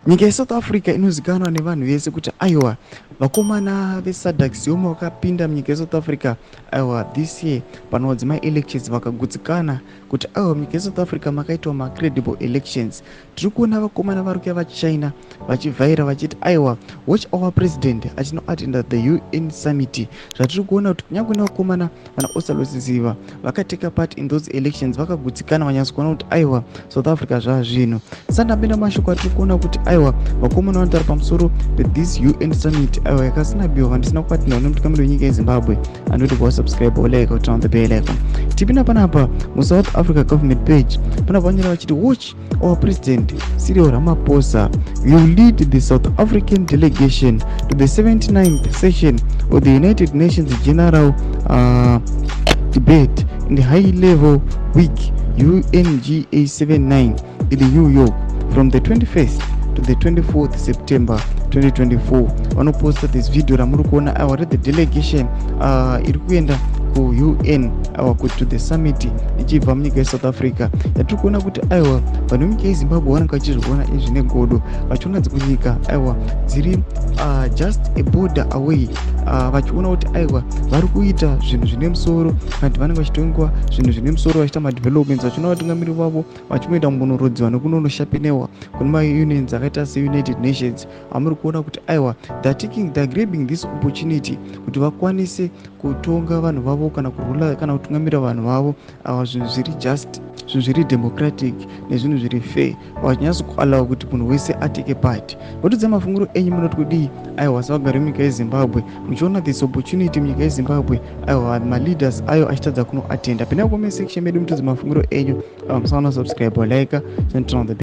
Nyika yeSouth Africa inozikanwa nevanhu vese kuti aiwa, vakomana veSADC Sioma vakapinda munyika yeSouth Africa, aiwa, this year panova dzemaelections, vakagutsikana kuti aiwa, munyika yeSouth Africa makaitwa macredible elections. Tiri kuona vakomana vari kuya vachichina vachivhaira vachiti aiwa, watch our president achinoatenda the UN summit. Zvatiri kuona kuti kunyange nevakomana vana Ostallos Siziba vakateka part in those elections, vakagutsikana, vanyatso kuona kuti aiwa, South Africa zvaa zvinhu. Sandapinda mashoko atiri kuona kuti aiwa, vakomana vanotaura pamusoro pethis UN summit, aiwa, yakasinabiwa vandisina kuatendwa nemutungamiri wenyika yeZimbabwe. Andoti kuwasubscribe, like, turn on the bell icon. Tipinda panapa muSouth Africa government page. Panapa vanyora vachiti, "Watch our President Cyril Ramaphosa will lead the South African delegation to the 79th session of the United Nations General Debate in the High Level Week, UNGA 79, in New York from the 21st to the 24th September 2024." Vanoposta this video ramuri kuona, aiwa, the delegation iri kuenda kuUN, aiwa, to the summit ichibva munyika yeSouth Africa. Yatiri kuona kuti aiwa, vanhu vemunyika yeZimbabwe vanenge vachizviona izvi negodo, vachiona dzimwe nyika, aiwa, dziri just a border away, vachiona kuti aiwa, vari kuita zvinhu zvine musoro, kana kuti vanenge vachitongwa zvinhu zvine musoro, vachiita madevelopments, vachiona vatungamiri vavo vachimoita mumbonorodziwa nekunonoshapenewa kune maunions akaita seUnited Nations. Amuri kuona kuti aiwa, they are grabbing this opportunity kuti vakwanise kutonga vanhu vavo kana kurula kana kutungamira vanhu vavo, ava zvinhu zviri just, zvinhu zviri democratic nezvinhu zviri fair, vachinyatso kuallowa kuti munhu wese atake part. Votudza mafunguro enyu, munoti kudii, aiwa, sevagari vemunyika yeZimbabwe, muchiona this opportunity munyika yeZimbabwe, aiwa, maleaders ayo achitadza kunoatenda? Pinda comment section medu mutudze mafunguro enyu. Musaona subscribe, like, turn on the